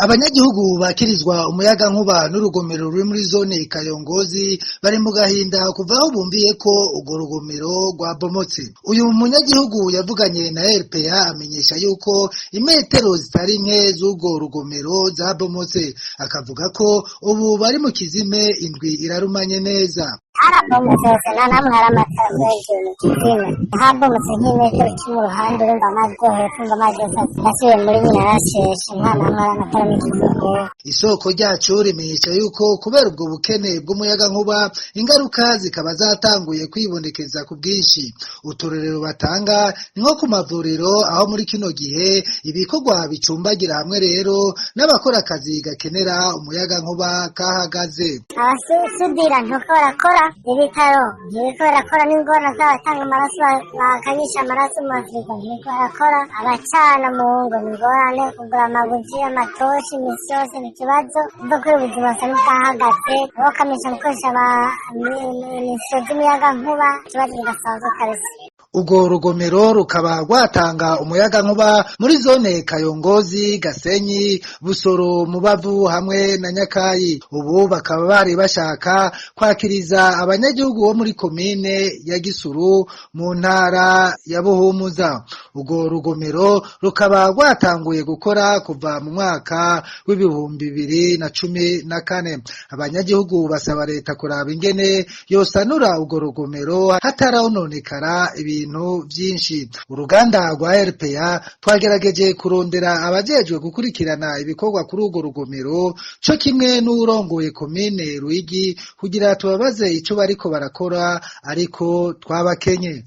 Abanyagihugu bakirizwa umuyagankuba n'urugomero ruri muri zone Kayongozi bari mu gahinda kuva aho bumviye ko urwo rugomero rwabomotse. Uyu munyagihugu yavuganye na RPA amenyesha yuko imetero zitari nke z'urwo rugomero zabomotse, akavuga ko ubu bari mu kizime indwi irarumanye neza. Harabomotse hose, nta namwe hari amatara muri ivyo kizime. Habomotse nk'imetero 10 uruhande, urumva amazi yo hepfo, umva amazi yose yasubiye muri nyina yarasheshe, nta namwe hari amatara mu kizime. Isoko ryacu rimenyesha yuko kubera ubwo bukene bw'umuyagankuba ingaruka zikaba zatanguye kwibonekeza ku bwinshi. Uturorero batanga ni nko ku mavuriro, aho muri kino gihe ibikorwa bicumbagira hamwe rero n'abakora akazi gakenera umuyagankuba kahagaze. Abasudira ntuko barakora, ibitaro ntibiko barakora, n'ingorane z'abatanga amaraso bakanyisha amaraso mu mafirigo ntibiko barakora, abacana mu ngo ni ingorane, kugura amabuji, amatoshi imisi yose ni ikibazo. Uva kuri ubuzima busa n'ubwahagaze, bakamisha gukoresha imisoro z'umuyagankuba, ikibazo kidasanzwe kabisa. Urwo rugomero rukaba rwatanga umuyagankuba muri zone Kayongozi, Gasenyi, Busoro, Mubavu hamwe na Nyakayi. Ubu bakaba bari bashaka kwakiriza abanyagihugu bo muri komine ya Gisuru mu ntara ya Buhumuza. Urwo rugomero rukaba rwatanguye gukora kuva mu mwaka w'2014. Abanyagihugu basaba leta kuraba ingene yosanura urwo rugomero hatarononekara ibintu vyinshi. Uruganda rwa RPA twagerageje kurondera abajejwe gukurikirana ibikorwa kuri urwo rugomero co kimwe n'uwurongoye komine Ruyigi kugira tubabaze ico bariko barakora, ariko twabakenye.